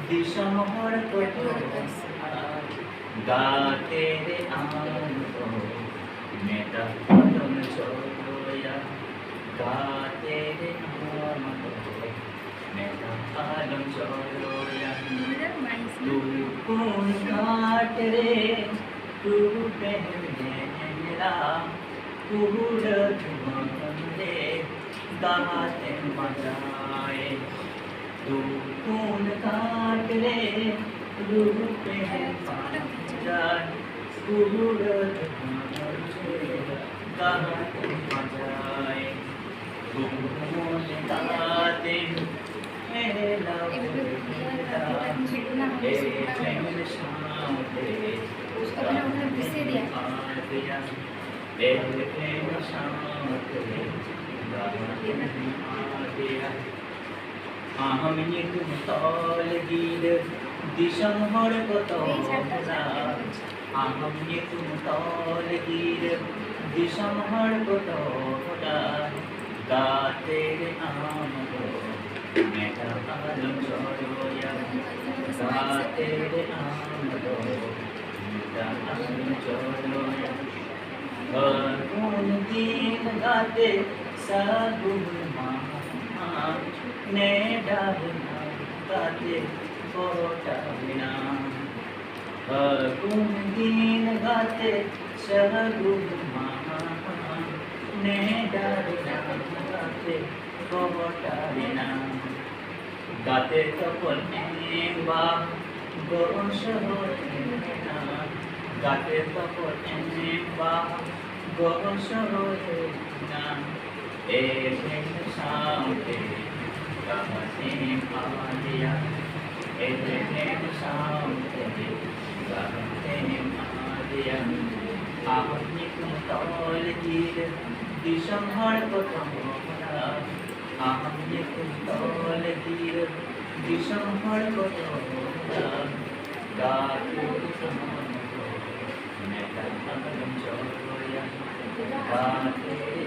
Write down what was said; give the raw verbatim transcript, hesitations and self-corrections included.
ᱫᱤᱥᱚᱢ ᱦᱚᱲ ᱠᱚ ᱴᱷᱮᱱ ᱜᱟᱛᱮ ᱨᱮ ᱟᱢ ᱫᱚ ᱢᱮᱫ ᱟᱞᱚᱢ ᱡᱚᱨᱚᱭᱟ᱾ ᱜᱟᱛᱮ ᱨᱮ ᱟᱢ ᱫᱚ ᱢᱮᱫ ᱟᱞᱚᱢ ᱡᱚᱨᱚᱭᱟ᱾ ᱛᱩᱯᱩᱱ ᱜᱷᱟᱴ ᱨᱮ ᱨᱩᱯᱮᱢ ᱧᱮᱞᱟ, ᱠᱩᱲᱟᱹᱫ ᱵᱟᱱ ᱨᱮ ᱜᱟᱛᱮᱢ ᱯᱟᱸᱡᱟᱭ᱾ ᱛᱩᱯᱩᱱ ᱜᱷᱟᱴ ᱨᱮ ᱨᱩᱯᱮᱢ ᱯᱟᱸᱡᱟᱭ, ᱠᱩᱲᱟᱹᱫ ᱵᱟᱱ ᱨᱮ ᱜᱟᱛᱮᱢ ᱯᱟᱸᱡᱟᱭ᱾ ᱛᱩᱯᱩᱱ ᱜᱷᱟᱴ ᱨᱮ ᱦᱮᱞᱟᱣ ᱮᱯᱮᱢ ᱥᱟᱶᱛᱮ ᱟᱫᱮᱭᱟ᱾ ᱮᱯᱮᱢ ᱥᱟᱶᱛᱮ ᱟᱫᱮᱭᱟ᱾ ᱟᱢ ᱧᱩᱛᱩᱢ ᱛᱚᱞ ᱜᱤᱨᱟᱹ ᱫᱤᱥᱚᱢ ᱦᱚᱲ ᱠᱚ ᱛᱚᱞᱟ᱾ ᱟᱢ ᱧᱩᱛᱩᱢ ᱛᱚᱞ ᱜᱤᱨᱟᱹ ᱫᱤᱥᱚᱢ ᱦᱚᱲ ᱠᱚ ᱛᱚᱞᱟ᱾ ᱜᱟᱛᱮ ᱨᱮ ᱟᱢ ᱫᱚ ᱢᱮᱫ ᱟᱞᱚᱢ ᱡᱚᱨᱚᱭᱟ᱾ ᱜᱟᱛᱮ ᱨᱮ ᱟᱢ ᱫᱚ ᱢᱮᱫ ᱟᱞᱚᱢ ᱡᱚᱨᱚᱭᱟ᱾ ᱯᱷᱟᱹᱜᱩᱱ ᱫᱤᱱ ᱜᱟᱛᱮ ᱥᱟᱹᱜᱩᱱ ᱢᱟᱦᱟ, ᱱᱮᱰᱟ ᱨᱮᱱᱟᱜ ᱜᱟᱛᱮ ᱜᱚᱴᱟ ᱮᱱᱟ᱾ ᱯᱷᱟᱹᱜᱩᱱ ᱫᱤᱱ ᱜᱟᱛᱮ ᱥᱟᱹᱜᱩᱱ ᱢᱟᱦᱟ, ᱱᱮᱰᱟ ᱨᱮᱱᱟᱜ ᱜᱟᱛᱮ ᱜᱚᱴᱟ ᱮᱱᱟ᱾ ᱜᱟᱛᱮ ᱛᱚᱯᱚᱞ ᱮᱢ ᱵᱟᱦᱟ ᱜᱚᱲᱚ ᱥᱚᱦᱚᱫ ᱮᱱᱟ᱾ ᱜᱟᱛᱮ ᱛᱚᱯᱚᱞ ᱮᱢ ᱵᱟᱦᱟ ᱜᱚᱲᱚ ᱥᱚᱦᱚᱫ ᱮᱱᱟ᱾ ᱮᱯᱮᱢ ᱥᱟᱶᱛᱮ ᱜᱟᱛᱮᱢ ᱟᱫᱮᱭᱟ᱾ ᱮᱯᱮᱢ ᱥᱟᱶᱛᱮ ᱜᱟᱛᱮᱢ ᱟᱫᱮᱭᱟ᱾ ᱟᱢ ᱧᱩᱛᱩᱢ ᱛᱚᱞ ᱜᱤᱨᱟᱹ ᱫᱤᱥᱚᱢ ᱦᱚᱲ ᱠᱚ ᱛᱚᱞᱟ᱾ ᱟᱢ ᱧᱩᱛᱩᱢ ᱛᱚᱞ ᱜᱤᱨᱟᱹ ᱫᱤᱥᱚᱢ ᱦᱚᱲ ᱠᱚ ᱛᱚᱞᱟ᱾ ᱜᱟᱛᱮ ᱨᱮ ᱟᱢ ᱫᱚ ᱢᱮᱫ ᱟᱞᱚᱢ ᱡᱚᱨᱚᱭᱟ᱾ ᱜᱟᱛᱮ ᱨᱮ